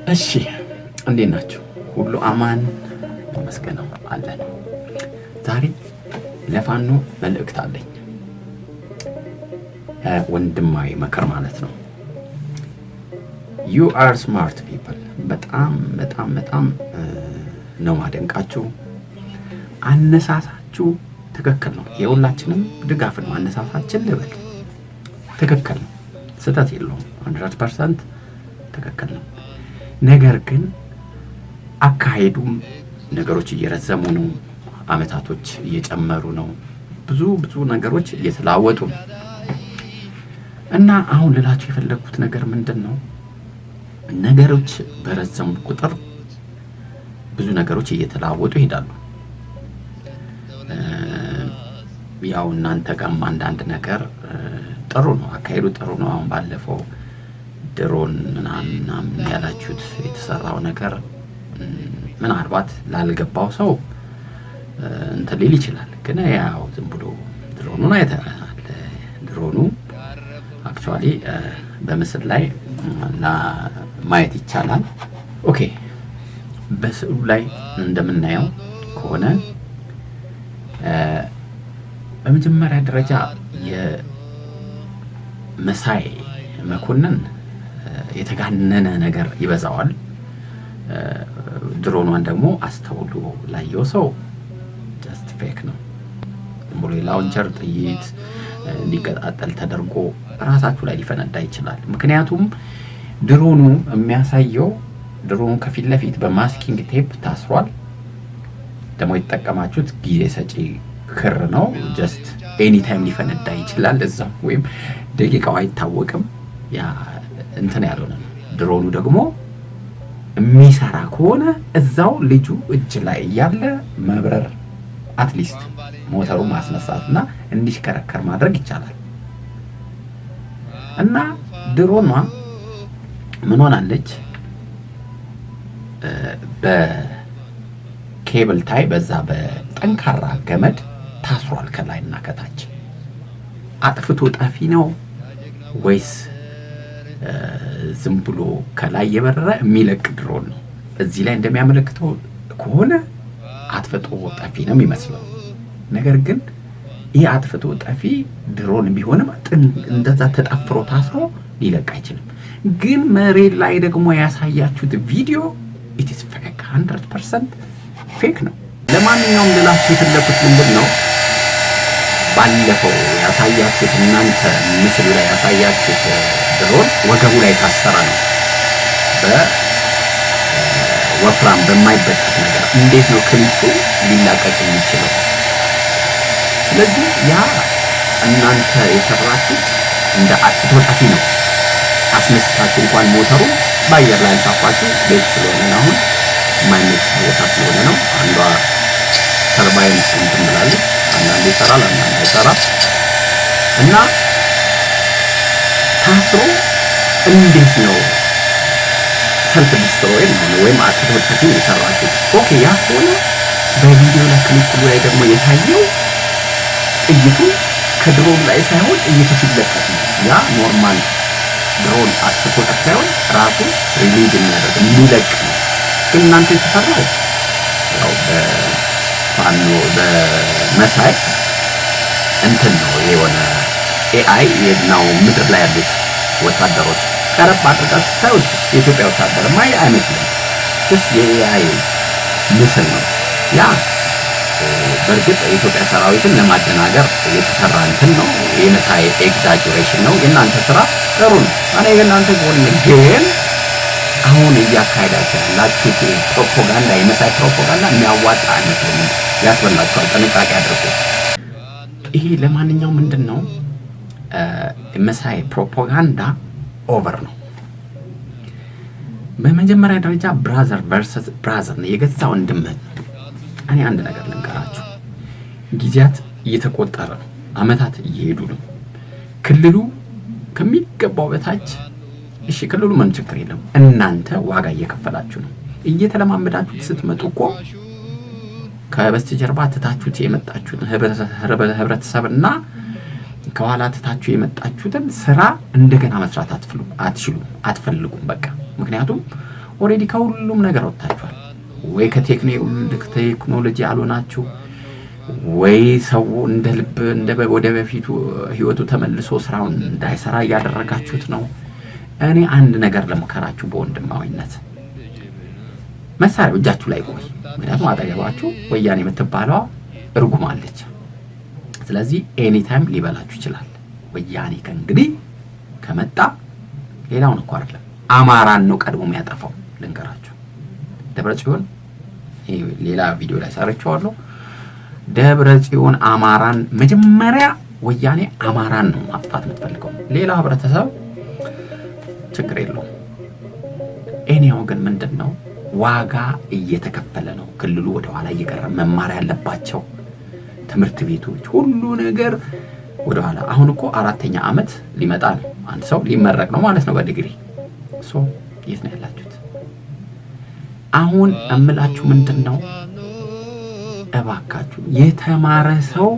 እሺ፣ እንዴት ናችሁ? ሁሉ አማን ይመስገነው አለን። ዛሬ ለፋኖ መልእክት አለኝ። ወንድማዊ ምክር ማለት ነው። You are smart people። በጣም በጣም በጣም ነው ማደንቃችሁ። አነሳሳችሁ ትክክል ነው። የሁላችንም ድጋፍ ነው። አነሳሳችን ልበል ትክክል ነው፣ ስህተት የለውም። 100% ትክክል ነው። ነገር ግን አካሄዱም ነገሮች እየረዘሙ ነው። አመታቶች እየጨመሩ ነው። ብዙ ብዙ ነገሮች እየተለዋወጡ ነው። እና አሁን ልላችሁ የፈለግኩት ነገር ምንድን ነው? ነገሮች በረዘሙ ቁጥር ብዙ ነገሮች እየተለዋወጡ ይሄዳሉ። ያው እናንተ ጋርም አንዳንድ ነገር ጥሩ ነው፣ አካሄዱ ጥሩ ነው። አሁን ባለፈው ድሮን ምናምን ምናምን ያላችሁት የተሰራው ነገር ምናልባት ላልገባው ሰው እንትን ሊል ይችላል። ግን ያው ዝም ብሎ ድሮኑን አይተናል። ድሮኑ actually በምስል ላይ ማየት ይቻላል። Okay፣ በስዕሉ ላይ እንደምናየው ከሆነ በመጀመሪያ ደረጃ የመሳይ መኮንን የተጋነነ ነገር ይበዛዋል። ድሮኗን ደግሞ አስተውሎ ላየው ሰው just fake ነው። ዝም ብሎ የ launcher ጥይት እንዲቀጣጠል ተደርጎ ራሳችሁ ላይ ሊፈነዳ ይችላል። ምክንያቱም ድሮኑ የሚያሳየው ድሮኑ ከፊት ለፊት በ masking tape ታስሯል። ደግሞ የተጠቀማችሁት ጊዜ ሰጪ ክር ነው። Just anytime ሊፈነዳ ይችላል እዛው ወይም ደቂቃው አይታወቅም። ያ እንትን ያልሆነ ነው። ድሮኑ ደግሞ የሚሰራ ከሆነ እዛው ልጁ እጅ ላይ እያለ መብረር፣ at least ሞተሩ ማስነሳት እና እንዲሽከረከር ማድረግ ይቻላል። እና ድሮኗ ምን ሆናለች? በ cable tie፣ በዛ በጠንካራ ገመድ ታስሯል ከላይና ከታች። አጥፍቶ ጠፊ ነው ወይስ ዝም ብሎ ከላይ የበረረ የሚለቅ ድሮን ነው? እዚህ ላይ እንደሚያመለክተው ከሆነ አጥፍቶ ጠፊ ነው የሚመስለው። ነገር ግን ይህ አጥፍቶ ጠፊ ድሮን ቢሆንም እንደዛ ተጠፍሮ ታስሮ ሊለቅ አይችልም። ግን መሬት ላይ ደግሞ ያሳያችሁት ቪዲዮ it's fake፣ 100% fake ነው። ለማንኛውም ልላችሁ የፈለኩት ምንድን ነው፣ ባለፈው ያሳያችሁት፣ እናንተ ምስሉ ላይ ያሳያችሁት ድሮን ወገቡ ላይ የታሰረ ነው በወፍራም በማይበጠስ ነገር። እንዴት ነው ክሊፑ ሊላቀቅ የሚችለው? ስለዚህ ያ እናንተ የሰራችሁት እንደ አጥፍቶ ጠፊ ነው። አስነስታችሁ እንኳን ሞተሩ በአየር ላይ አንሳፋችሁ፣ ቤት ስለሆነ አሁን የማይመች ቦታ ስለሆነ ነው። አንዷ ተርባይን እንትን ብላለች። አንዳንዱ ይሰራል፣ አንዳንዱ አይሰራም። እና ታስሮ እንዴት ነው self destroy ነው ወይም አጥፍቶ ጠፊ የሰራችሁት? Okay፣ ያ ከሆነ በቪዲዮ ላይ ክሊፕ ላይ ደግሞ የታየው ጥይቱ ከድሮን ላይ ሳይሆን ጥይቱ ሲለቀቅ ነው። ያ normal ድሮን አጥፍቶ ጠፊ ሳይሆን ራሱ release የሚያደርግ፣ የሚለቅ ነው። ግን እናንተ የተሰራው ያው በፋኖ በመሳይ እንትን ነው፣ የሆነ AI ነው። ምድር ላይ ያሉት ወታደሮች ቀረብ አድርጋችሁ ስታዩት የኢትዮጵያ ወታደር ማይ አይመስልም። Just የ AI ምስል ነው። ያ በእርግጥ የኢትዮጵያ ሰራዊትን ለማደናገር የተሰራ እንትን ነው። የመሳይ exaggeration ነው። የእናንተ ስራ ጥሩ ነው። እኔ የእናንተ ጎን፣ ግን አሁን እያካሄዳችሁ ያላችሁት ፕሮፓጋንዳ፣ የመሳይ ፕሮፓጋንዳ የሚያዋጣ አይመስለኝም። ያስበላችኋል። ጥንቃቄ አድርጉ። ይሄ ለማንኛውም ምንድን ነው፣ መሳይ ፕሮፓጋንዳ over ነው። በመጀመሪያ ደረጃ brother versus brother ነው፣ የገዛ ወንድምህ። እኔ አንድ ነገር ልንገራችሁ፣ ጊዜያት እየተቆጠረ ነው፣ አመታት እየሄዱ ነው። ክልሉ ከሚገባው በታች፣ እሺ፣ ክልሉ ምንም ችግር የለም። እናንተ ዋጋ እየከፈላችሁ ነው። እየተለማመዳችሁት ስትመጡ እኮ ከበስተጀርባ ትታችሁት የመጣችሁትን ህብረተሰብና ከኋላ ትታችሁ የመጣችሁትን ስራ እንደገና መስራት አትችሉም፣ አትፈልጉም። በቃ ምክንያቱም already ከሁሉም ነገር ወጥታችኋል። ወይ ከቴክኖሎጂ አልሆናችሁ፣ ወይ ሰው እንደ ልብ እንደ ወደ በፊቱ ህይወቱ ተመልሶ ስራውን እንዳይሰራ እያደረጋችሁት ነው። እኔ አንድ ነገር ልምከራችሁ በወንድማዊነት፣ መሳሪያው እጃችሁ ላይ ቆይ። ምክንያቱም አጠገባችሁ ወያኔ የምትባለዋ እርጉም አለች። ስለዚህ anytime ሊበላችሁ ይችላል። ወያኔ ከእንግዲህ ከመጣ ሌላውን እኮ አይደለም፣ አማራን ነው ቀድሞ የሚያጠፋው። ልንገራችሁ፣ ደብረ ጽዮን ሌላ ቪዲዮ ላይ ሰርቼዋለሁ። ደብረ ጽዮን አማራን መጀመሪያ፣ ወያኔ አማራን ነው ማጥፋት የምትፈልገው። ሌላ ህብረተሰብ ችግር የለውም። Anyhow ግን ምንድን ነው፣ ዋጋ እየተከፈለ ነው። ክልሉ ወደኋላ እየቀረ፣ መማር ያለባቸው ትምህርት ቤቶች ሁሉ ነገር ወደኋላ። አሁን እኮ አራተኛ ዓመት ሊመጣ ነው። አንድ ሰው ሊመረቅ ነው ማለት ነው በዲግሪ። So የት ነው ያላችሁት? አሁን እምላችሁ ምንድን ነው፣ እባካችሁ የተማረ ሰው፣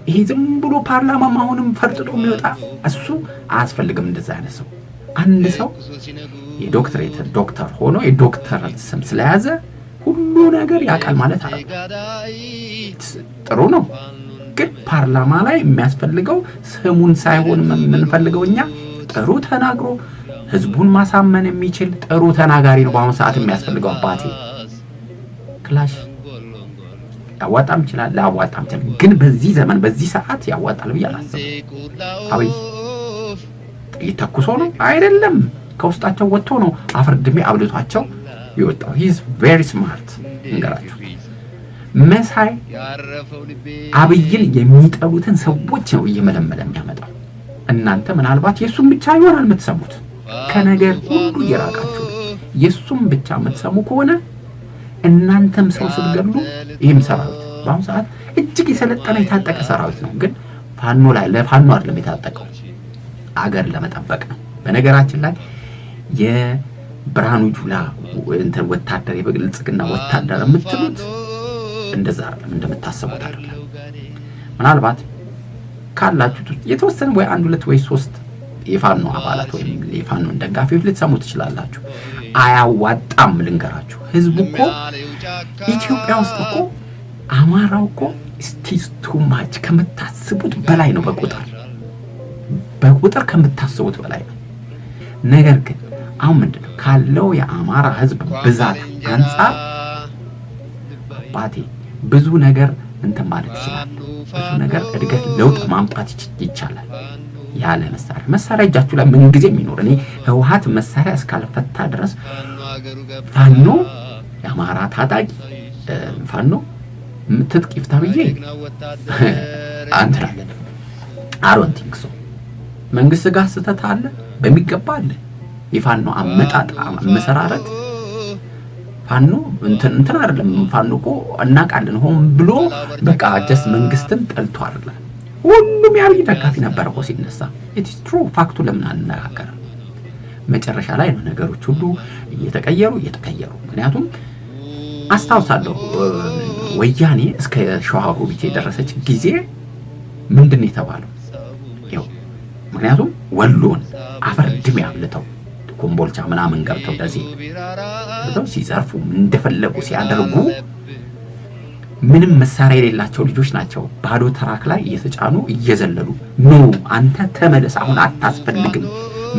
ይሄ ዝም ብሎ ፓርላማም አሁንም ፈርጥጦ የሚወጣ እሱ አያስፈልግም። እንደዛ አይነት ሰው፣ አንድ ሰው የዶክትሬት ዶክተር ሆኖ የዶክተር ስም ስለያዘ ሁሉ ነገር ያውቃል ማለት አይደለም። ጥሩ ነው፣ ግን ፓርላማ ላይ የሚያስፈልገው ስሙን ሳይሆን የምንፈልገው እኛ ጥሩ ተናግሮ ህዝቡን ማሳመን የሚችል ጥሩ ተናጋሪ ነው በአሁኑ ሰዓት የሚያስፈልገው። አባቴ፣ ክላሽ ያዋጣም ይችላል፣ ላያዋጣም ይችላል። ግን በዚህ ዘመን በዚህ ሰዓት ያዋጣል ብዬ አላስብም። አብይ ጥይት ተኩሶ ነው አይደለም፣ ከውስጣቸው ወጥቶ ነው አፈር ድሜ አብልቷቸው የወጣው። He's very smart። እንገራችሁ፣ መሳይ አብይን የሚጠሉትን ሰዎች ነው እየመለመለ የሚያመጣው። እናንተ ምናልባት የእሱን ብቻ ይሆናል የምትሰሙት። ከነገር ሁሉ እየራቃችሁ የእሱም ብቻ የምትሰሙ ከሆነ እናንተም ሰው ስትገድሉ፣ ይህም ሰራዊት በአሁኑ ሰዓት እጅግ የሰለጠነ የታጠቀ ሰራዊት ነው። ግን ፋኖ ላይ ለፋኖ አይደለም የታጠቀው፣ አገር ለመጠበቅ ነው። በነገራችን ላይ የብርሃኑ ጁላ እንትን ወታደር፣ የብልጽግና ወታደር የምትሉት እንደዛ አይደለም፣ እንደምታስቡት አይደለም። ምናልባት ካላችሁት ውስጥ የተወሰነ ወይ አንድ ሁለት ወይ ሶስት የፋኖ አባላት ወይም የፋኖን ደጋፊዎች ልትሰሙ ትችላላችሁ። አያዋጣም። ልንገራችሁ፣ ህዝቡ እኮ ኢትዮጵያ ውስጥ እኮ አማራው እኮ it's too much፣ ከምታስቡት በላይ ነው። በቁጥር ከምታስቡት በላይ ነው። ነገር ግን አሁን ምንድን ነው፣ ካለው የአማራ ህዝብ ብዛት አንጻር አባቴ ብዙ ነገር እንትን ማለት ይችላል። ብዙ ነገር እድገት ለውጥ ማምጣት ይቻላል ያለ መሳሪያ። መሳሪያ እጃችሁ ላይ ምንጊዜ የሚኖር፣ እኔ ህወሓት መሳሪያ እስካልፈታ ድረስ ፋኖ፣ የአማራ ታጣቂ ፋኖ ትጥቅ ይፍታ ብዬ እንትን አለን፣ I don't think so። መንግስት ጋር ስህተት አለ፣ በሚገባ አለ። የፋኖ አመጣጥ አመሰራረት ፋኖ እንትን እንትን አይደለም። ፋኖ እኮ እናውቃለን፣ ሆን ብሎ በቃ just መንግስትን ጠልቶ አይደለም። ሁሉም የአብይ ደጋፊ ነበር እኮ ሲነሳ። It's true፣ fact ኡ ለምን አንነጋገርም? መጨረሻ ላይ ነው ነገሮች ሁሉ እየተቀየሩ እየተቀየሩ። ምክንያቱም አስታውሳለሁ፣ ወያኔ እስከ ሸዋሮቢት የደረሰች ጊዜ ምንድን ነው የተባለው? ይኸው ምክንያቱም ወሎን አፈር ድሜ አብልተው ኮምቦልቻ ምናምን ገብተው ደሴ ገብተው ሲዘርፉ እንደፈለጉ ሲያደርጉ ምንም መሳሪያ የሌላቸው ልጆች ናቸው። ባዶ truck ላይ እየተጫኑ እየዘለሉ፣ "No፣ አንተ ተመለስ፣ አሁን አታስፈልግም፣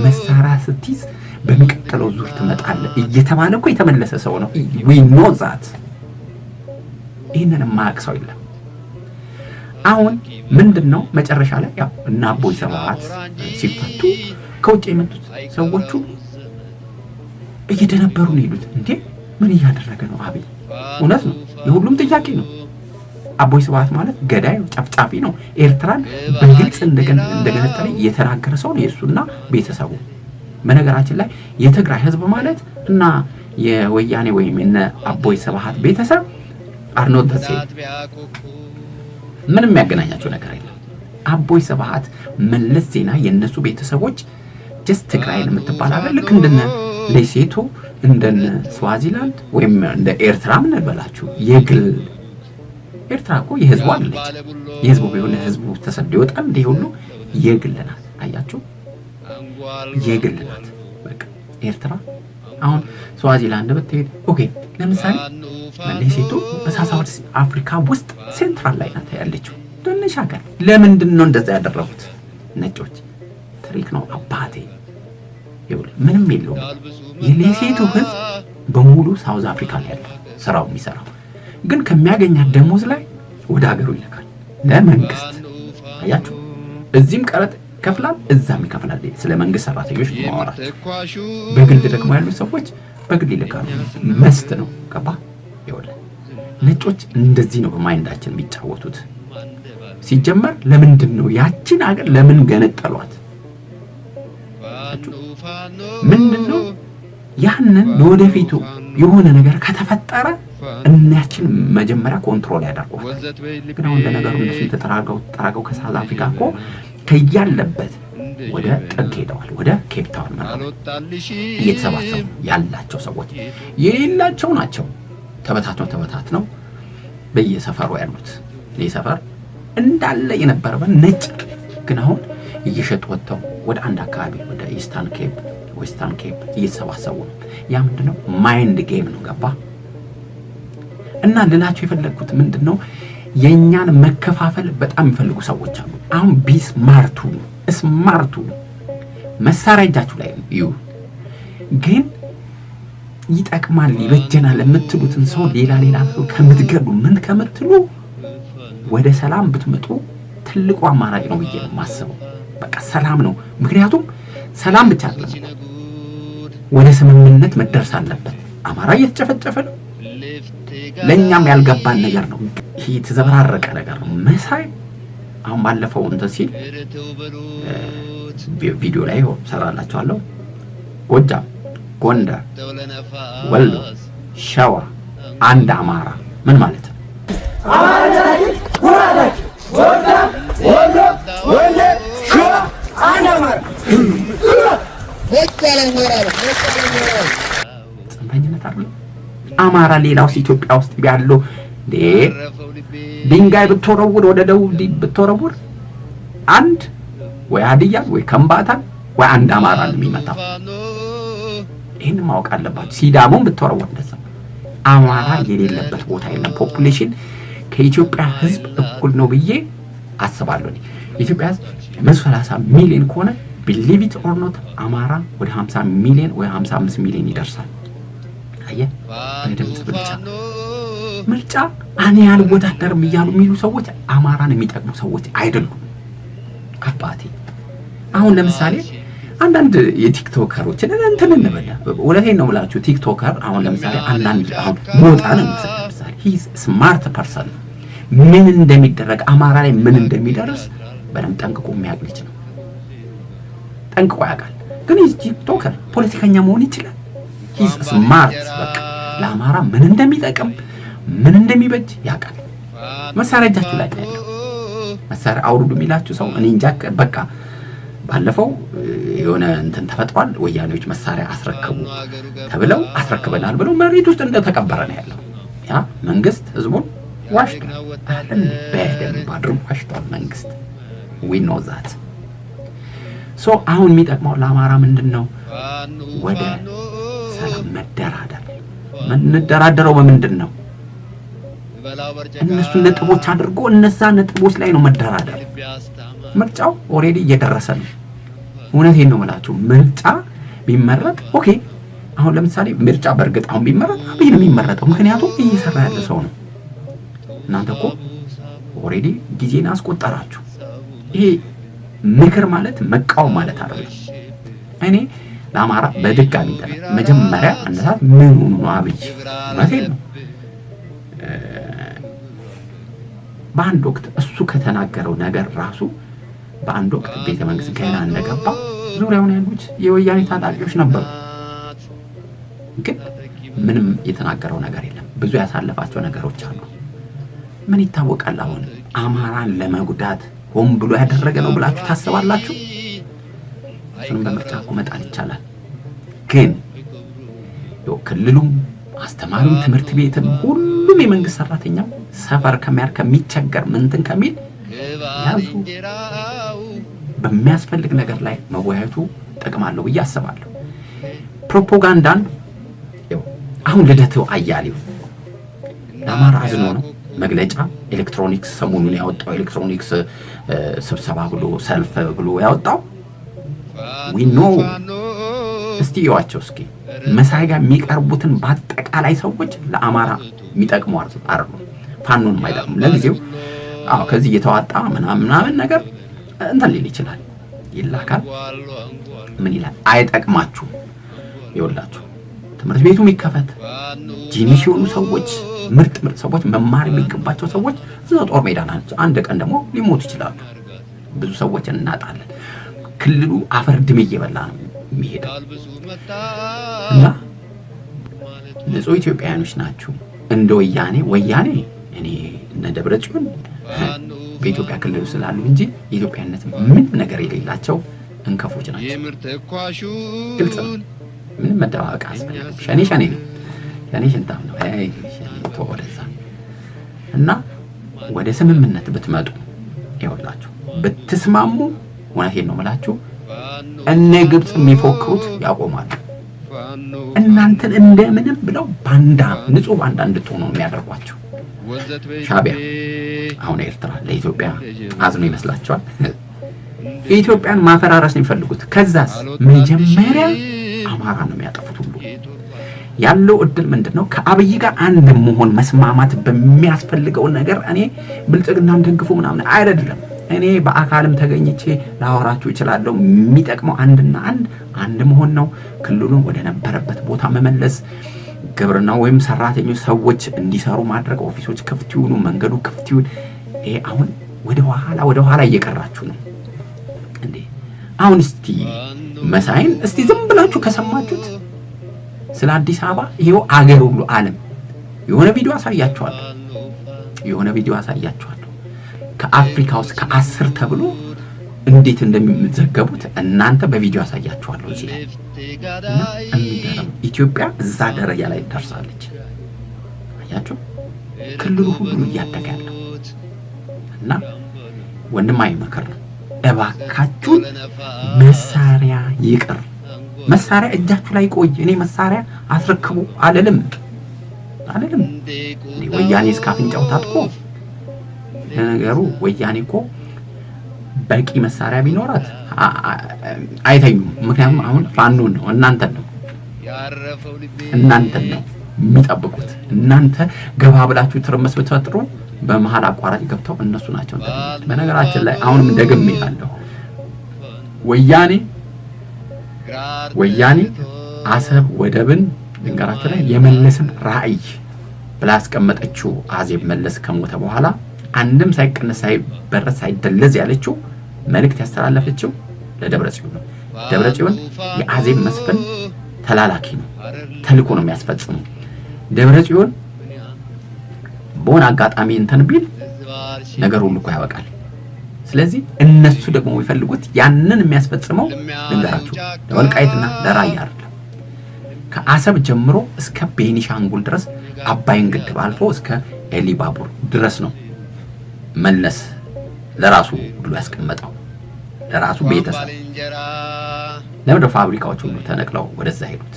መሳሪያ ስትይዝ በሚቀጥለው ዙር ትመጣለህ" እየተባለ እኮ የተመለሰ ሰው ነው። We know that። ይህንን የማያውቅ ሰው የለም። አሁን ምንድን ነው፣ መጨረሻ ላይ ያው እነ አቦይ ስብሐት ሲፈቱ ከውጭ የመጡት ሰዎች ሁሉ እየደነበሩ ነው የሄዱት። እንዴ፣ ምን እያደረገ ነው አብይ? እውነት ነው፣ የሁሉም ጥያቄ ነው። አቦይ ስብሐት ማለት ገዳይ ጨፍጫፊ ነው። ኤርትራን በግልጽ እንደገነጠለ የተናገረ ሰው ነው የእሱና ቤተሰቡ። በነገራችን ላይ የትግራይ ህዝብ ማለት እና የወያኔ ወይም የነ አቦይ ስብሐት ቤተሰብ are not the same፣ ምንም የሚያገናኛቸው ነገር የለም። አቦይ ስብሐት፣ መለስ ዜናዊ፣ የእነሱ ቤተሰቦች just ትግራይን የምትባል ሀገር ልክ እንደነ ሌሴቶ፣ እንደነ ስዋዚላንድ ወይም እንደ ኤርትራ ምን በላችሁ፣ የግል፣ ኤርትራ እኮ የህዝቡ አይደለች። የህዝቡ ቢሆን ህዝቡ ተሰዶ ይወጣል። እንዲህ ሁሉ የግል ናት። አያችሁ፣ የግል ናት። በቃ ኤርትራ አሁን ስዋዚላንድ ብትሄድ፣ okay፣ ለምሳሌ ሌሴቶ በ South Africa ውስጥ central ላይ ናት ያለችው ትንሽ ሀገር። ለምንድን ነው እንደዛ ያደረጉት ነጮች? Trick ነው አባቴ። ይኸውልህ ምንም የለውም። የሌሴቶ ህዝብ በሙሉ South Africa ነው ያለው ስራው የሚሰራው፣ ግን ከሚያገኛት ደሞዝ ላይ ወደ ሀገሩ ይልካል ለመንግስት። አያችሁ፣ እዚህም ቀረጥ ይከፍላል፣ እዛም ይከፍላል። ስለ መንግስት ሰራተኞች ነው የማወራቸው። በግል ደግሞ ያሉ ሰዎች በግል ይልካሉ። Must ነው፣ ገባ? ይኸውልህ ነጮች እንደዚህ ነው በ mind ኣችን የሚጫወቱት። ሲጀመር ለምንድን ነው ያችን ሀገር ለምን ገነጠሏት? ምንድን ነው ያንን ለወደፊቱ የሆነ ነገር ከተፈጠረ እናያችን መጀመሪያ control ያደርጓታል። ግን አሁን ለነገሩ እነሱ ተጠራገው ተጠራገው ከ South Africa እኮ ከያለበት ወደ ጥግ ሄደዋል። ወደ ኬፕ ታውን ማለት እየተሰባሰቡ ያላቸው ሰዎች የሌላቸው ናቸው። ተበታትነው ተበታትነው በየሰፈሩ ያሉት። ይህ ሰፈር እንዳለ የነበረበት ነጭ ግን አሁን እየሸጡ ወጥተው ወደ አንድ አካባቢ ወደ Eastern Cape፣ Western Cape እየተሰባሰቡ ነው። ያ ምንድነው? Mind game ነው። ገባ? እና ልላቸው የፈለግኩት ምንድን ነው፣ የእኛን መከፋፈል በጣም የሚፈልጉ ሰዎች አሉ። አሁን be smart ኡ smart ኡ መሳሪያ እጃችሁ ላይ እዩ፣ ግን ይጠቅማል ይበጀናል የምትሉትን ሰው ሌላ ሌላ ሰው ከምትገሉ ምን ከምትሉ ወደ ሰላም ብትመጡ ትልቁ አማራጭ ነው ብዬ ነው የማስበው። በቃ ሰላም ነው። ምክንያቱም ሰላም ብቻ አይደለም፣ ወደ ስምምነት መደረስ አለበት። አማራ እየተጨፈጨፈ ነው። ለእኛም ያልገባን ነገር ነው። ይሄ የተዘበራረቀ ነገር ነው። መሳይ አሁን ባለፈው እንትን ሲል ቪዲዮ ላይ ሰራላችኋለሁ። ጎጃም፣ ጎንደር፣ ወሎ፣ ሸዋ አንድ አማራ ምን ማለት ነው? ጎጃም፣ ወሎ፣ ጎንደር፣ ሸዋ አንድ አማራ። ጽንፈኝነት አይደለም። አማራ ሌላውስ ኢትዮጵያ ውስጥ ያለው እንዴ ድንጋይ ብትወረውር፣ ወደ ደቡብ ብትወረውር አንድ ወይ ሀዲያን ወይ ከምባታን ወይ አንድ አማራ ነው የሚመታው። ይህን ማወቅ አለባችሁ። ሲዳሞን ብትወረውር እንደዛ። አማራ የሌለበት ቦታ የለም። Population ከኢትዮጵያ ሕዝብ እኩል ነው ብዬ አስባለሁ። የኢትዮጵያ ሕዝብ 130 ሚሊዮን ከሆነ believe it or not አማራ ወደ 50 ሚሊዮን ወይ 55 ሚሊዮን ይደርሳል። አየህ፣ በድምፅ ብልጫ ምርጫ እኔ አልወዳደርም እያሉ የሚሉ ሰዎች አማራን የሚጠቅሙ ሰዎች አይደሉም። አባቴ አሁን ለምሳሌ አንዳንድ የ TikToker ኦችን እንትን እንበል፣ እውነቴን ነው የምላችሁ። TikToker አሁን ለምሳሌ አንዳንድ አሁን ሞጣን እንውሰድ። ለምሳሌ he's smart person፣ ምን እንደሚደረግ፣ አማራ ላይ ምን እንደሚደርስ በደንብ ጠንቅቆ የሚያውቅ ልጅ ነው። ጠንቅቆ ያውቃል። ግን he's TikToker፣ ፖለቲከኛ መሆን ይችላል። He's smart። በቃ ለአማራ ምን እንደሚጠቅም፣ ምን እንደሚበጅ ያውቃል። መሳሪያ እጃችሁ ላይ ነው ያለው። መሳሪያ አውርዱ የሚላችሁ ሰው እኔ እንጃ። በቃ ባለፈው የሆነ እንትን ተፈጥሯል። ወያኔዎች መሳሪያ አስረክቡ ተብለው አስረክበናል ብለው መሬት ውስጥ እንደተቀበረ ነው ያለው። ያ መንግስት ህዝቡን ዋሽቷል አይደል? በደንብ አድርጎ ዋሽቷል መንግስት። We know that። So አሁን የሚጠቅመው ለአማራ ምንድን ነው? ወደ ሰላም መደራደር። የምንደራደረው በምንድን ነው? እነሱን ነጥቦች አድርጎ እነዛ ነጥቦች ላይ ነው መደራደር። ምርጫው already እየደረሰ ነው። እውነቴን ነው የምላችሁ። ምርጫ ቢመረጥ okay፣ አሁን ለምሳሌ ምርጫ በእርግጥ አሁን ቢመረጥ አብይ ነው የሚመረጠው። ምክንያቱም እየሰራ ያለ ሰው ነው። እናንተ እኮ already ጊዜን አስቆጠራችሁ። ይሄ ምክር ማለት መቃወም ማለት አይደለም። እኔ ለአማራ በድጋሚ መጀመሪያ አንድ ሰዓት ምን ሆኖ ነው አብይ? እውነቴን ነው። በአንድ ወቅት እሱ ከተናገረው ነገር ራሱ በአንድ ወቅት ቤተ መንግስት ገና እንደገባ ዙሪያውን ያሉት የወያኔ ታጣቂዎች ነበሩ። ግን ምንም የተናገረው ነገር የለም። ብዙ ያሳለፋቸው ነገሮች አሉ። ምን ይታወቃል? አሁን አማራን ለመጉዳት ሆን ብሎ ያደረገ ነው ብላችሁ ታስባላችሁ? እሱንም በምርጫ እኮ መጣል ይቻላል። ግን ክልሉም አስተማሪውም ትምህርት ቤትም ሁሉም የመንግስት ሰራተኛው ሰፈር ከሚያር ከሚቸገር ምንትን ከሚል ያዙ በሚያስፈልግ ነገር ላይ መወያየቱ ጥቅም አለው ብዬ አስባለሁ። ፕሮፓጋንዳን አሁን ልደቱ አያሌው ለአማራ አዝኖ ነው መግለጫ ኤሌክትሮኒክስ ሰሞኑን ያወጣው፣ ኤሌክትሮኒክስ ስብሰባ ብሎ ሰልፍ ብሎ ያወጣው። We know። እስቲ እዩዋቸው እስኪ መሳይ ጋር የሚቀርቡትን በአጠቃላይ ሰዎች ለአማራ የሚጠቅሙ አይደሉም። ፋኖንም አይጠቅሙም። ለጊዜው አዎ ከዚህ እየተዋጣ ምናምን ምናምን ነገር እንትን ሊል ይችላል፣ ይላካል። ምን ይላል? አይጠቅማችሁም። ይኸውላችሁ ትምህርት ቤቱ የሚከፈት genius የሆኑ ሰዎች፣ ምርጥ ምርጥ ሰዎች፣ መማር የሚገባቸው ሰዎች እዛው ጦር ሜዳ ናቸው። አንድ ቀን ደግሞ ሊሞቱ ይችላሉ። ብዙ ሰዎች እናጣለን። ክልሉ አፈር ድሜ እየበላ ነው የሚሄደው እና ንጹህ ኢትዮጵያውያኖች ናችሁ። እንደ ወያኔ ወያኔ እኔ እነ ደብረ ጽዮን በኢትዮጵያ ክልል ስላሉ እንጂ የኢትዮጵያነት ምንም ነገር የሌላቸው እንከፎች ናቸው። ግልጽ ነው። ምንም መደባበቅ አያስፈልግም። ሸኔ ሸኔ ነው። ሸኔ ሽንታም ነው። አይ ሸኔ ተወው ወደዛ እና ወደ ስምምነት ብትመጡ፣ ይኸውላችሁ ብትስማሙ፣ እውነቴን ነው የምላችሁ፣ እነ ግብፅ የሚፎክሩት ያቆማሉ። እናንተን እንደምንም ብለው ባንዳ፣ ንጹህ ባንዳ እንድትሆኑ ነው የሚያደርጓቸው። ሻዕቢያ አሁን ኤርትራ ለኢትዮጵያ አዝኖ ይመስላቸዋል? የኢትዮጵያን ማፈራረስ ነው የሚፈልጉት። ከዛስ መጀመሪያ አማራ ነው የሚያጠፉት። ሁሉ ያለው እድል ምንድን ነው? ከአብይ ጋር አንድ መሆን፣ መስማማት በሚያስፈልገው ነገር። እኔ ብልጽግናን ደግፎ ምናምን አይደለም። እኔ በአካልም ተገኝቼ ላወራችሁ እችላለሁ። የሚጠቅመው አንድና አንድ አንድ መሆን ነው። ክልሉን ወደ ነበረበት ቦታ መመለስ፣ ግብርና ወይም ሰራተኞች ሰዎች እንዲሰሩ ማድረግ፣ office ኦች ክፍት ይሁኑ፣ መንገዱ ክፍት ይሁን። ይሄ አሁን ወደ ኋላ ወደ ኋላ እየቀራችሁ ነው እንዴ? አሁን እስቲ መሳይን እስቲ ዝም ብላችሁ ከሰማችሁት ስለ አዲስ አበባ ይሄው አገር ሁሉ ዓለም የሆነ ቪዲዮ አሳያችኋለሁ፣ የሆነ ቪዲዮ አሳያችኋለሁ። ከአፍሪካ ውስጥ ከ10 ተብሎ እንዴት እንደሚዘገቡት እናንተ በቪዲዮ አሳያችኋለሁ እዚህ ላይ። እና የሚገርም ኢትዮጵያ እዛ ደረጃ ላይ ደርሳለች። አያችሁ፣ ክልሉ ሁሉ እያደገ ያለው። እና ወንድማዊ ምክር ነው። እባካችሁን መሳሪያ ይቅር፣ መሳሪያ እጃችሁ ላይ ቆይ። እኔ መሳሪያ አስረክቡ አልልም አልልም። ወያኔ እስከ አፍንጫው ታጥቆ፣ ለነገሩ ወያኔ እኮ በቂ መሳሪያ ቢኖራት አይተኙም። ምክንያቱም አሁን ፋኖን ነው፣ እናንተን ነው የሚጠብቁት። እናንተ ገባ ብላችሁ ትርምስ ብትፈጥሩ በመሀል አቋራጭ ገብተው እነሱ ናቸው። በነገራችን ላይ አሁንም ደግሜ እላለሁ፣ ወያኔ አሰብ ወደብን ልንገራችሁ ላይ የመለስን ራዕይ ብላ ያስቀመጠችው አዜብ መለስ ከሞተ በኋላ አንድም ሳይቀነስ ሳይበረዝ ሳይደለዝ ያለችው መልእክት ያስተላለፈችው ለደብረ ጽዮን ነው። ደብረ ጽዮን የአዜብ መስፍን ተላላኪ ነው፣ ተልእኮ ነው የሚያስፈጽመው። ደብረ ጽዮን በሆነ አጋጣሚ እንትን ቢል ነገር ሁሉ እኮ ያበቃል። ስለዚህ እነሱ ደግሞ የሚፈልጉት ያንን የሚያስፈጽመው ልንገራችሁ፣ ለወልቃይትና ለራያ አይደለም። ከአሰብ ጀምሮ እስከ ቤኒሻንጉል ድረስ፣ አባይን ግድብ አልፎ እስከ ኤሊባቡር ድረስ ነው መለስ ለራሱ ብሎ ያስቀመጠው፣ ለራሱ ቤተሰብ። ለምንድነው ፋብሪካዎች ሁሉ ተነቅለው ወደዛ ሄዱት?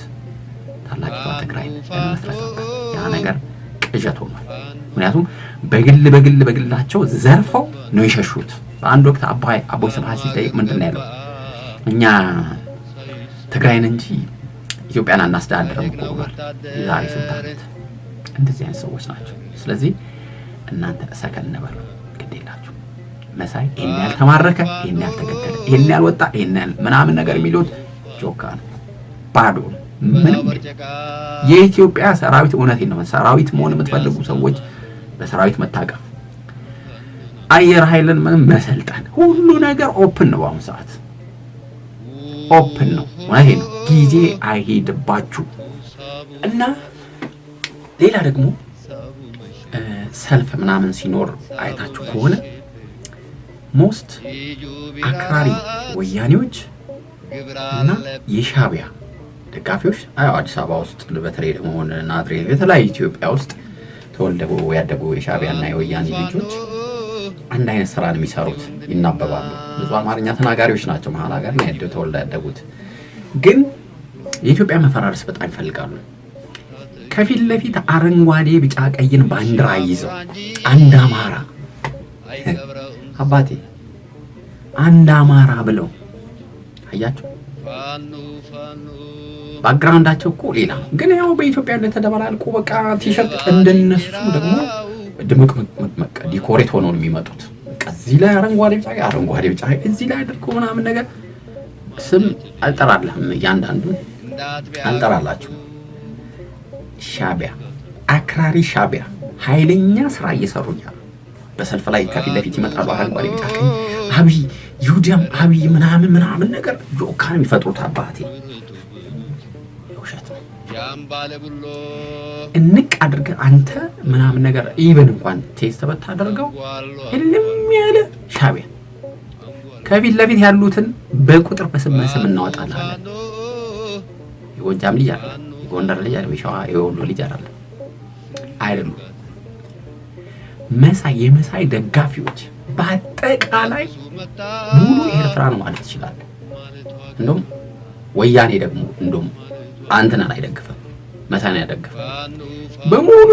ታላቂቷ ትግራይ ለመመስረት ነበር። ያ ነገር ቅዠት ሆኗል። ምክንያቱም በግል በግል በግላቸው ዘርፈው ነው የሸሹት። በአንድ ወቅት አባይ አቦይ ስብሃት ሲጠይቅ ምንድን ነው ያለው? እኛ ትግራይን እንጂ ኢትዮጵያን አናስተዳድርም እኮ ብሏል። የዛሬ ስንት ዓመት። እንደዚህ አይነት ሰዎች ናቸው። ስለዚህ እናንተ ሰከን በሉ፣ ግድ የላችሁ። መሳይ ይሄን ያህል ተማረከ፣ ይሄን ያህል ተገደለ፣ ይሄን ያህል ወጣ፣ ይሄን ያህል ምናምን ነገር የሚሉት ጆካ ነው፣ ባዶ ነው። ምንም የኢትዮጵያ ሰራዊት፣ እውነቴን ነው፣ ሰራዊት መሆን የምትፈልጉ ሰዎች በሰራዊት መታቀፍ፣ አየር ኃይልን ምንም መሰልጠን፣ ሁሉ ነገር open ነው። በአሁኑ ሰዓት open ነው። እውነቴን ነው። ጊዜ አይሄድባችሁ። እና ሌላ ደግሞ ሰልፍ ምናምን ሲኖር አይታችሁ ከሆነ most አክራሪ ወያኔዎች እና የሻቢያ ደጋፊዎች፣ አዎ አዲስ አበባ ውስጥ በተለይ ደግሞ ናዝሬት፣ የተለያዩ ኢትዮጵያ ውስጥ ተወልደው ያደጉ የሻቢያና የወያኔ ልጆች አንድ አይነት ስራ ነው የሚሰሩት፣ ይናበባሉ። ብዙ አማርኛ ተናጋሪዎች ናቸው። መሀል ሀገር ነው ተወልደው ያደጉት፣ ግን የኢትዮጵያ መፈራረስ በጣም ይፈልጋሉ። ከፊት ለፊት አረንጓዴ፣ ቢጫ፣ ቀይን ባንዲራ ይዘው አንድ አማራ አባቴ አንድ አማራ ብለው አያቸው። Background ኣቸው እኮ ሌላ ነው፣ ግን ያው በኢትዮጵያ ተደበላልቆ በቃ ቲሸርት እንደነሱ ደግሞ ድምቅምቅምቅ decorate ሆነው ነው የሚመጡት። በቃ እዚህ ላይ አረንጓዴ ቢጫ ቀይ፣ አረንጓዴ ቢጫ ቀይ እዚህ ላይ አድርጎ ምናምን ነገር ስም አልጠራልህም፣ እያንዳንዱን አልጠራላችሁም። ሻቢያ አክራሪ ሻቢያ ኃይለኛ ስራ እየሰሩ እያሉ በሰልፍ ላይ ከፊት ለፊት ይመጣሉ። አረንጓዴ ቢጫ ቀይ አብይ ይሁዳም አብይ ምናምን ምናምን ነገር ጆካ ነው የሚፈጥሩት። አባቴ ውሸት ነው። እንቅ አድርገህ አንተ ምናምን ነገር even እንኳን test ብታደርገው እልም ያለ ሻቢያ ከፊት ለፊት ያሉትን በቁጥር በስም በስም እናወጣለን። የጎጃም ልጅ አለ፣ የጎንደር ልጅ አለ፣ የሸዋ የወሎ ልጅ አለ አይደሉም። መሳይ የመሳይ ደጋፊዎች በአጠቃላይ ሙሉ ኤርትራ ነው ማለት ትችላለህ። እንደውም ወያኔ ደግሞ እንደውም አንትናን አይደግፍም፣ መሳይን አይደግፍም። በሙሉ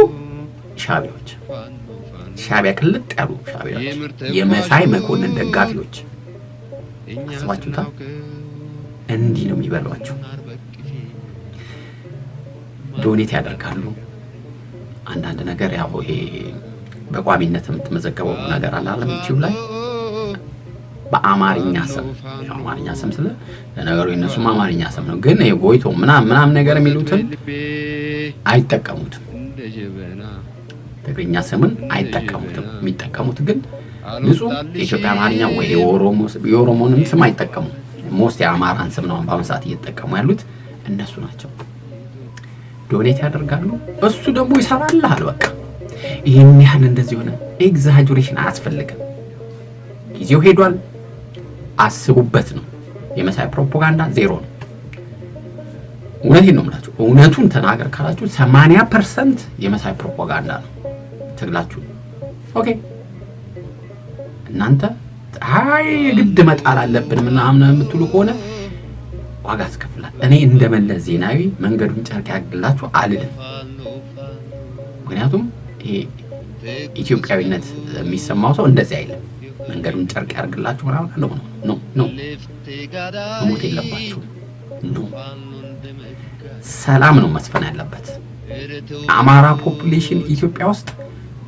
ሻቢያዎች፣ ሻቢያ ቅልጥ ያሉ ሻቢያዎች፣ የመሳይ መኮንን ደጋፊዎች አስባችሁታል? እንዲህ ነው የሚበሏቸው። Donate ያደርጋሉ። አንዳንድ ነገር ያው ይሄ በቋሚነት የምትመዘገበው ነገር አለ አይደል? ዩቲዩብ ላይ በአማርኛ ስም፣ ያው አማርኛ ስም ስለ ለነገሩ የእነሱም አማርኛ ስም ነው፣ ግን ይሄ ጎይቶ ምናምን ምናምን ነገር የሚሉትን አይጠቀሙትም። ትግርኛ ስምን አይጠቀሙትም። የሚጠቀሙት ግን ንጹህ የኢትዮጵያ አማርኛ ወይ የኦሮሞንም ስም አይጠቀሙም። Most የአማራን ስም ነው በአሁን ሰዓት እየተጠቀሙ ያሉት እነሱ ናቸው። Donate ያደርጋሉ። እሱ ደግሞ ይሰራልሃል። በቃ ይህን ያህል እንደዚህ ሆነ። Exaggeration አያስፈልግም። ጊዜው ሄዷል። አስቡበት ነው። የመሳይ ፕሮፓጋንዳ ዜሮ ነው። እውነቴን ነው የምላችሁ። እውነቱን ተናገር ካላችሁ 80% የመሳይ ፕሮፓጋንዳ ነው ትግላችሁ። Okay፣ እናንተ አይ ግድ መጣል አለብን ምናምን የምትሉ ከሆነ ዋጋ ያስከፍላል። እኔ እንደ መለስ ዜናዊ መንገዱን ጨርቅ ያግላችሁ አልልም። ምክንያቱም ይሄ ኢትዮጵያዊነት የሚሰማው ሰው እንደዚህ አይልም። መንገዱን ጨርቅ ያርግላችሁ ምናምን no, no, no፣ መሞት የለባችሁም። No፣ ሰላም ነው መስፈን ያለበት። አማራ population ኢትዮጵያ ውስጥ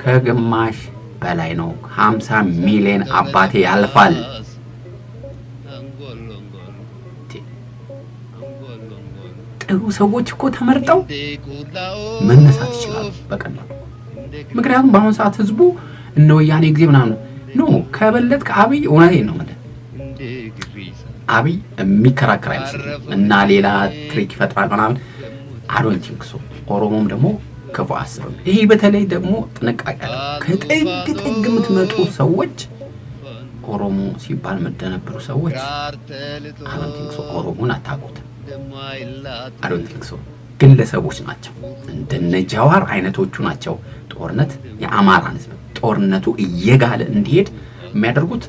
ከግማሽ በላይ ነው። 50 ሚሊዮን አባቴ ያልፋል። ጥሩ ሰዎች እኮ ተመርጠው መነሳት ይችላሉ በቀላሉ። ምክንያቱም በአሁኑ ሰዓት ህዝቡ እነ ወያኔ ጊዜ ምናምን no ከበለጥ ከአብይ እውነቴን ነው የምልህ፣ አብይ የሚከራከር አይመስለኝም እና ሌላ trick ይፈጥራል ምናምን I don't think so። ኦሮሞም ደግሞ ክፉ አያስብም። ይሄ በተለይ ደግሞ ጥንቃቄ አለ። ከጥግ ጥግ የምትመጡ ሰዎች ኦሮሞ ሲባል የምትደነብሩ ሰዎች I don't think so፣ ኦሮሞን አታውቁትም። I don't think so። ግለሰቦች ናቸው እንደነ ጃዋር አይነቶቹ ናቸው። ጦርነት የአማራን ህዝብ ጦርነቱ እየጋለ እንዲሄድ የሚያደርጉት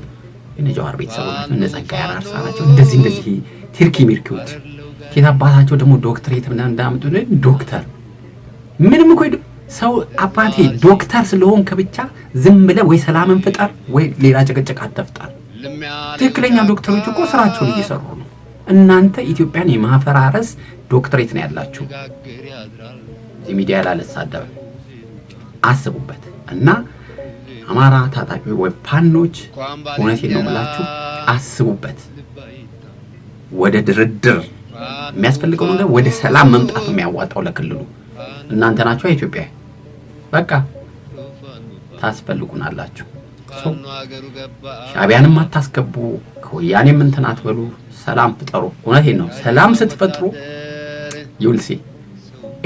የነ ጃዋር ቤተሰቦች ናቸው። እነ ጸጋዬ አራርሳ ናቸው። እንደዚህ እንደዚህ ቲርኪ ሚርኪዎች ኬት አባታቸው ደግሞ ዶክትሬት ምናምን እንዳመጡ ዶክተር ምንም እኮ ሰው አባቴ ዶክተር ስለሆንክ ብቻ ዝም ብለህ ወይ ሰላምን ፍጠር ወይ ሌላ ጭቅጭቅ አትፍጠር። ትክክለኛ ዶክተሮች እኮ ስራቸውን እየሰሩ ነው። እናንተ ኢትዮጵያን የማፈራረስ ዶክትሬት ነው ያላችሁ። እዚህ ሚዲያ ላይ አልሳደብም፣ አስቡበት። እና አማራ ታጣቂ ወይ ፋኖች እውነቴን ነው የምላችሁ፣ አስቡበት። ወደ ድርድር የሚያስፈልገው ነገር ወደ ሰላም መምጣት ነው የሚያዋጣው ለክልሉ። እናንተ ናችሁ ኢትዮጵያ፣ በቃ ታስፈልጉናላችሁ። ሻቢያንም አታስገቡ፣ ከወያኔም እንትን አትበሉ፣ ሰላም ፍጠሩ። እውነቴን ነው። ሰላም ስትፈጥሩ you'll see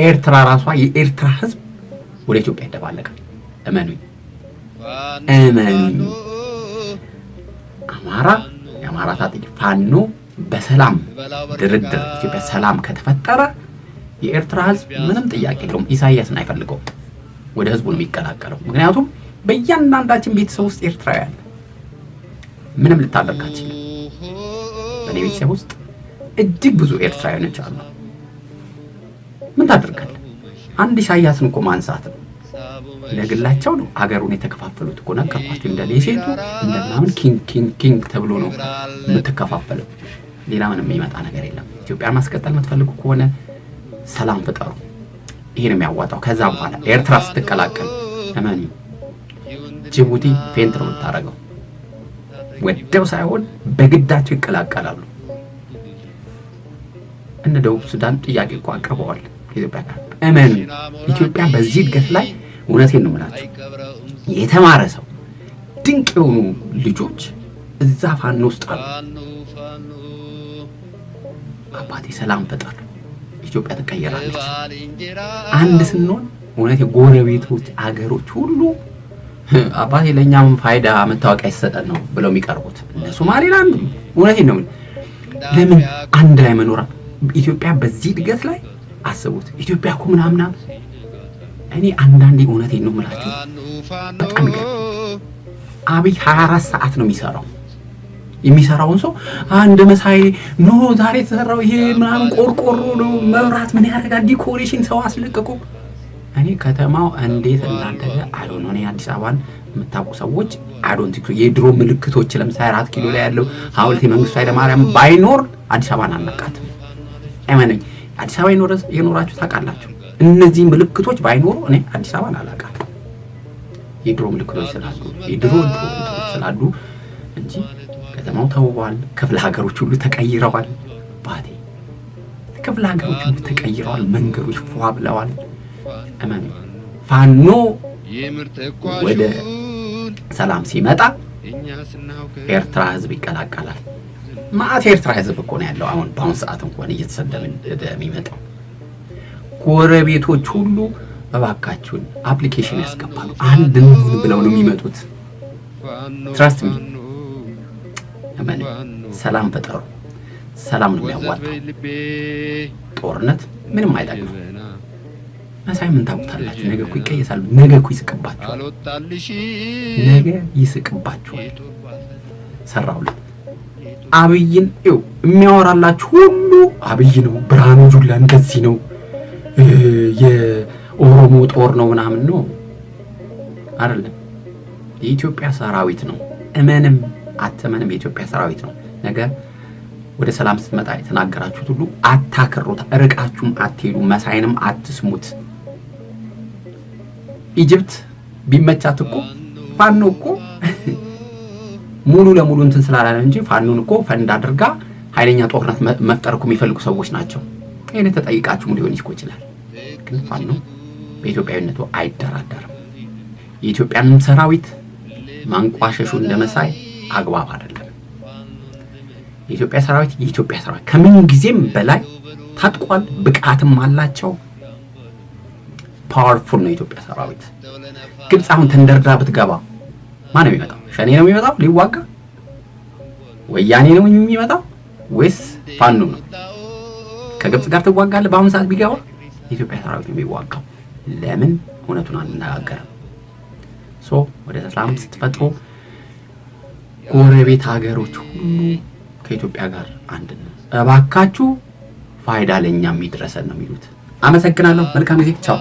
ኤርትራ ራሷ የኤርትራ ህዝብ ወደ ኢትዮጵያ ይደባለቃል። እመኑኝ፣ እመኑኝ። አማራ የአማራ ታጣቂ ፋኖ በሰላም ድርድር ኢትዮጵያ ሰላም ከተፈጠረ የኤርትራ ህዝብ ምንም ጥያቄ የለውም። ኢሳያስን አይፈልገውም። ወደ ህዝቡ ነው የሚቀላቀለው። ምክንያቱም በእያንዳንዳችን ቤተሰብ ውስጥ ኤርትራዊ አለ። ምንም ልታደርግ አትችልም። በእኔ ቤተሰብ ውስጥ እጅግ ብዙ ኤርትራውያኖች አሉ። ምን ታደርጋለህ? አንድ ኢሳያስን እኮ ማንሳት ነው። ለግላቸው ነው አገሩን የተከፋፈሉት እኮ፣ ነገርኳችሁ። እንደ ሌሴቱ እንደ ምናምን king king king ተብሎ ነው የምትከፋፈለው። ሌላ ምንም የሚመጣ ነገር የለም። ኢትዮጵያን ማስቀጠል የምትፈልጉ ከሆነ ሰላም ፍጠሩ። ይሄ ነው የሚያዋጣው። ከዛ በኋላ ኤርትራ ስትቀላቀል እመኑ ጅቡቲ faint ነው የምታደርገው። ወደው ሳይሆን በግዳቸው ይቀላቀላሉ። እነ ደቡብ ሱዳን ጥያቄ እኮ አቅርበዋል ከኢትዮጵያ ጋር። እመኑ ኢትዮጵያ በዚህ እድገት ላይ፣ እውነቴን ነው የምላቸው፣ የተማረ ሰው ድንቅ የሆኑ ልጆች እዛ ፋኖ ውስጥ አሉ። አባቴ ሰላም ፍጠር፣ ኢትዮጵያ ትቀየራለች። አንድ ስንሆን እውነት የጎረቤቶች አገሮች ሁሉ አባቴ ለእኛም ፋይዳ መታወቂያ ይሰጠን ነው ብለው የሚቀርቡት እነ ሶማሌላንድ። እውነቴን ነው። ለምን አንድ ላይ መኖር ኢትዮጵያ በዚህ እድገት ላይ አስቡት። ኢትዮጵያ እኮ ምናምና እኔ አንዳንዴ እውነቴን ነው የምላችሁ በጣም ይገርም። አብይ 24 ሰዓት ነው የሚሰራው። የሚሰራውን ሰው አንድ መሳይ no ዛሬ የተሰራው ይሄ ምናምን ቆርቆሮ ነው፣ መብራት ምን ያደርጋል፣ decoration ሰው አስለቅቁ። እኔ ከተማው እንዴት እንዳደገ I don't know። እኔ አዲስ አበባን የምታውቁ ሰዎች I don't የድሮ ምልክቶች ለምሳሌ 4 ኪሎ ላይ ያለው ሐውልት የመንግስቱ ኃይለማርያም ባይኖር አዲስ አበባን አናውቃትም። እመነኝ፣ አዲስ አበባ የኖራችሁ ታውቃላችሁ። እነዚህ ምልክቶች ባይኖሩ እኔ አዲስ አበባን አላውቃትም። የድሮ ምልክቶች ስላሉ፣ የድሮ ድሮ እንትኖች ስላሉ እንጂ ከተማው ተውቧል። ክፍለ ሀገሮች ሁሉ ተቀይረዋል። ባቴ ክፍለ ሀገሮች ሁሉ ተቀይረዋል። መንገዶች ፏ ብለዋል። እመኑ ፋኖ ወደ ሰላም ሲመጣ ኤርትራ ህዝብ ይቀላቀላል። ማአት የኤርትራ ህዝብ እኮ ነው ያለው አሁን በአሁን ሰዓት እንኳን እየተሰደበ የሚመጣው። ጎረቤቶች ሁሉ እባካችሁን application ያስገባሉ። አንድ እንሁን ብለው ነው የሚመጡት። Trust me፣ እመን፣ ሰላም ፍጠሩ። ሰላም ነው የሚያዋጣው። ጦርነት ምንም አይጠቅምም። መሳይ ምን ታውቁታላችሁ? ነገ እኮ ይቀየሳል። ነገ እኮ ይስቅባችኋል። ነገ ይስቅባችኋል። ሰራውለት አብይን ይኸው የሚያወራላችሁ ሁሉ አብይ ነው፣ ብርሃኑ ጁላ እንደዚህ ነው፣ የኦሮሞ ጦር ነው ምናምን ነው፣ አይደለም። የኢትዮጵያ ሰራዊት ነው። እመንም አትመንም የኢትዮጵያ ሰራዊት ነው። ነገ ወደ ሰላም ስትመጣ የተናገራችሁት ሁሉ አታክሩት፣ ርቃችሁም አትሄዱ፣ መሳይንም አትስሙት። Egypt ቢመቻት እኮ ፋኖ እኮ ሙሉ ለሙሉ እንትን ስላላለ እንጂ ፋኖን እኮ ፈንድ አድርጋ ኃይለኛ ጦርነት መፍጠር እኮ የሚፈልጉ ሰዎች ናቸው። ይህን ተጠይቃችሁም ሊሆን እኮ ይችላል። ግን ፋኖ በኢትዮጵያዊነቱ አይደራደርም። የኢትዮጵያንም ሰራዊት ማንቋሸሹ እንደ መሳይ አግባብ አይደለም። የኢትዮጵያ ሰራዊት የኢትዮጵያ ሰራዊት ከምን ጊዜም በላይ ታጥቋል፣ ብቃትም አላቸው። Powerful ነው የኢትዮጵያ ሰራዊት። ግብፅ አሁን ተንደርድራ ብትገባ ማን ነው የሚመጣው? ሸኔ ነው የሚመጣው ሊዋጋ? ወያኔ ነው የሚመጣው ወይስ ፋኖ ነው? ከግብፅ ጋር ትዋጋለህ? በአሁኑ ሰዓት ቢገባ የኢትዮጵያ ሰራዊት ነው የሚዋጋው። ለምን እውነቱን አንነጋገርም? So ወደ ሰላም ስትፈጥሩ ጎረቤት ሀገሮች ሁሉ ከኢትዮጵያ ጋር አንድ ነው፣ እባካችሁ ፋይዳ ለእኛም ይድረሰን ነው የሚሉት። አመሰግናለሁ። መልካም ጊዜ። ቻው።